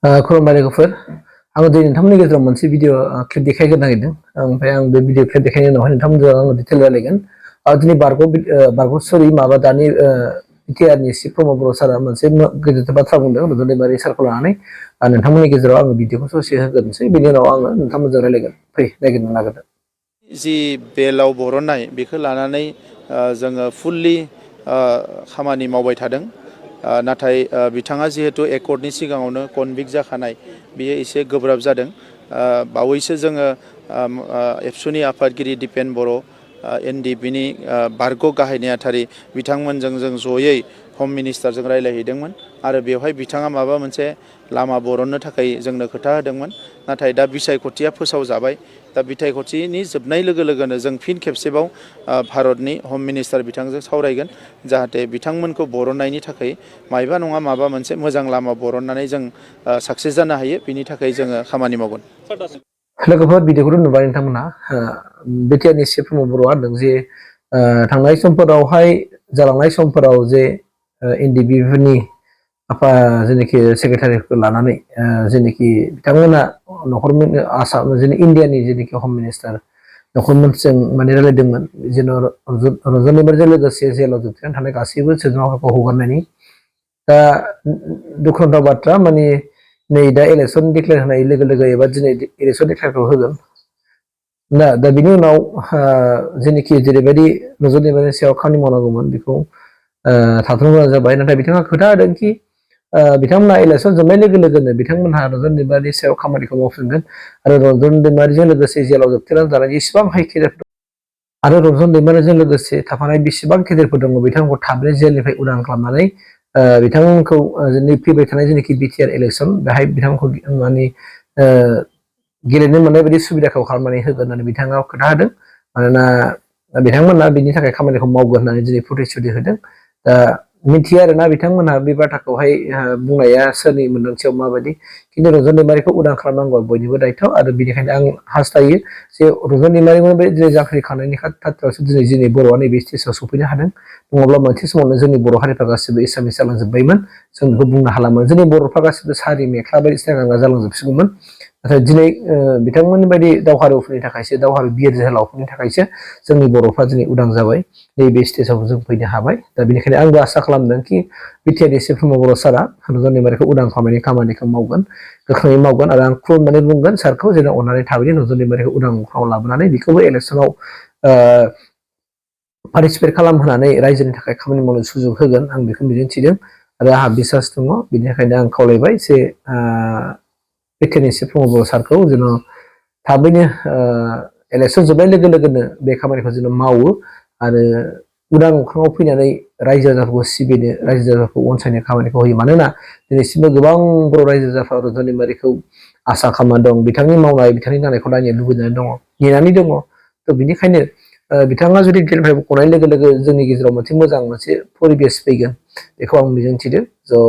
खुलुमबाय लोगोफोर आङो दिनै नोंथांमोननि गेजेराव मोनसे भिडिअ क्लिप देखायनो नागिरदों ओमफ्राय आं बे भिडिअ क्लिप देखायनायनि उनावहाय नोंथांमोनजों आङो डिटेल रायलायगोन दिनै बारग' सरि माबा दानि बिटिआरनि चिफ प्रमद बर' सारा मोनसे गोजोनथाव बाथ्रा बुंदों रुजु दैमारि सारखौ लानानै नोंथांमोननि गेजेराव आङो भिडिअखौ ससे होग्रोनोसै बेनि उनाव आङो नोंथांमोनजों रायलायगोन फै नागिरनो नागिरदों जि बेलाव बरननाय बेखौ लानानै जोङो फुल्लि खामानि मावबाय थादों नाथाय बिथाङा जिहेतु एकर्डनि सिगाङावनो कनभिक्ट जाखानाय बेयो एसे गोब्राब जादों बावैसो जोङो एबसुनि आफादगिरि दिपेन बर' एनडिपिनि बारग' गाहाय नेहाथारि बिथांमोनजों जों जयै हम मिनिस्टारजों रायलायहैदोंमोन आरो बेवहाय बिथाङा माबा मोनसे लामा बरननो थाखाय जोंनो खोथा होदोंमोन नाथाय दा बिसायख'थिया फोसावजाबाय दा बिसायख'थिनि जोबनाय लोगो लोगोनो जों फिन खेबसेबाव भारतनि हम मिनिस्टार बिथांजों सावरायगोन जाहाथे बिथांमोनखौ बरननायनि थाखाय मायबा नङा माबा मोनसे मोजां लामा बरननानै जों साक्सेस जानो हायो बिनि थाखाय जोङो खामानि मावगोन लोगोफोर भिडिअखौ नुबाय नोंथांमोना बिटिआरनि चिफ प्रमद बर'आ होनदों जे थांनाय समफोरावहाय जालांनाय समफोराव जे एनडिपिफोरनि जेनाखि सेक्रेटारिखौ लानानै जेनाखि बिथांमोना नखर आसाम जोंनि इण्डियानि जेनाखि हम मिनिस्टार नखरमोनजों माने रायलायदोंमोन जेन' रजनिफोरजों लोगोसे जेलाव जोबथेनानै थानाय गासैबो सोद्रोमाफोरखौ हगारनायनि दा दुखुनांथाव बाथ्रा माने नै दा इलेक्सन डिक्लेयार होनाय लोगो लोगो एबा दिनै इलेक्सन डिक्लेयारखौ होगोन दा बिनि उनाव जेनाखि जेरैबायदि रजनिफोरनि सायाव खामानि मावनांगौमोन बेखौ थाथ'नो गोनां जाबाय नाथाय बिथाङा खोथा होदोंखि बिथांमोनहा इलेक्सन जोबनाय लोगो लोगोनो बिथांमोनहा रजन दैमारिनि सायाव खामानिखौ मावफिनगोन आरो रजन दैमारिजों लोगोसे जेलाव जोबथेनानै जानाय जेसेबां हाइ केडारफोर आरो रजन दैमारिजों लोगोसे थाफानाय बेसेबां केडारफोर दङ बिथांमोनखौ थाबैनो जेलनिफ्राय उदां खालामनानै बिथांमोनखौ फैबाय थानाय जेनाखि बिटिआर इलेक्सन बेहाय बिथांमोनखौ माने गेलेनो मोननाय बायदि सुबिदाखौ खालामनानै होगोन होननानै बिथाङा खोथा होदों मानोना बिथांमोना बिनि थाखाय खामानिखौ मावगोन होननानै दिनै प्रतिश्रुति होदों दा मिथियो आरोना बिथांमोनहा बे बाथ्राखौहाय बुंनाया सोरनि मोन्दांथियाव माबायदि खिन्थु रजन दैमारिखौ उदां खालामनांगौआ बयनिबो दायथ' आरो बेनिखायनो आं हास्थायो जे रजन दैमारिमोन बे दिनै जांख्रिखांनायनि खाथियावसो दिनै बर'आ नैबे स्टेजाव सफैनो हादों नङाब्ला मोनसे समावनो जोंनि बर' हारिफ्रा गासिबो एसामिस जालांजोब्बायमोन जों बेखौ बुंनो हालामोन जोंनि बर'फ्रा गासिबो सारि मेख्ला बायदिसिना गानग्रा जालांजोबसिगौमोन नाथाय दिनै बिथांमोननि बायदि दावहारुफोरनि थाखायसो दावहारु बिर जोहोलावफोरनि थाखायसो जोंनि बर'फ्रा दिनै उदां जाबाय नैबे स्टेजाव जों फैनो हाबाय दा बेनिखायनो आंबो आसा खालामदों कि बिटिआरनि चिफ प्रमद बर' सारा रजन दैमारिखौ उदां खालामनायनि खामानिखौ मावगोन गोख्रोङै मावगोन आरो आं खुलुमनानै बुंगोन सारखौ जेन' अननानै थाबैनो रजन दैमारिखौ उदां अख्राङाव लाबोनानै बेखौबो इलेक्सनाव पार्टिसिपेट खालामहोनानै रायजोनि थाखाय खामानि मावनो सुजुग होगोन आं बेखौ मिजिंथिदों आरो आंहा बिसास दङ बेनिखायनो आं खावलायबाय जे बिटिआरनि चिफ प्रमद बर' सारखौ जेन' थाबैनो इलेक्सन जोबनाय लोगो लोगोनो बे खामानिखौ जेन' मावो आरो उदां अख्राङाव फैनानै रायजो राजाफोरखौ सिबिनो रायजो राजाखौ अनसायनो खामानिखौ होयो मानोना दिनैसिमबो गोबां बर' रायजो राजाफ्रा रजन दैमारिखौ आसा खालामनानै दं बिथांनि मावनाय बिथांनि जानायखौ नायनो लुबैनानै दङ नेनानै दङ थ' बिनिखायनो बिथाङा जुदि जेलनिफ्राय गनाय लोगो लोगो जोंनि गेजेराव मोनसे परिबेस फैगोन बेखौ आं मिजिंथिदों ज'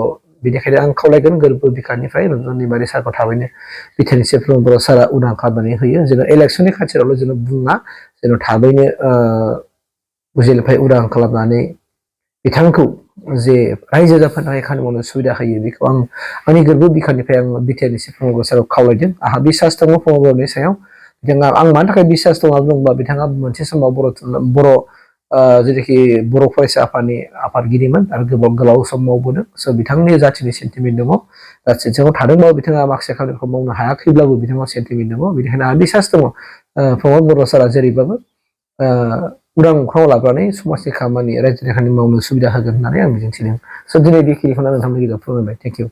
बेनिखायनो आं खावलायगोन गोरबो बिखानिफ्राय रजन दैमारि सारखौ थाबैनो बिटिआरनि चिफ प्रमद बर' सारा उदां खालामनानै होयो जेन' इलेक्सननि खाथियावल' जेन' बुङा जेन' थाबैनो जेलनिफ्राय उदां खालामनानै बिथांखौ जे रायजो राजाफोरनि थाखाय खामानि मावनो सुबिदा होयो बेखौ आं आंनि गोरबो बिखानिफ्राय आं बिटिआरनि चिफ प्रमद बर' सारखौ खावलायदों आंहा बिसास दङ प्रमद बर'नि सायाव बिथाङा आं मानि थाखाय बिसास दं होनना बुङोबा बिथाङा मोनसे समाव बर' जेनाखि बर' फरायसा आफादनि आफादगिरिमोन आरो गोलाव सम मावबोदों स' बिथांनि जाथिनि सेन्टिमेन्ट दङ सिङाव थादोंबाबो बिथाङा माखासे खामानिखौ मावनो हायाखैब्लाबो बिथाङा सेन्टिमेन्ट दङ बेनिखायनो आंहा बिसास दङ प्रमद बर' सारा जेरैबाबो उदां अख्राङाव लाबोनानै समाजनि खामानि रायजोनि खामानि मावनो सुबिदा होगोन होननानै आं मिजिंथिदों स' दिनै बेखिनिखौनो नोंथांमोननि गेजेराव फोरमायबाय थेंक इउ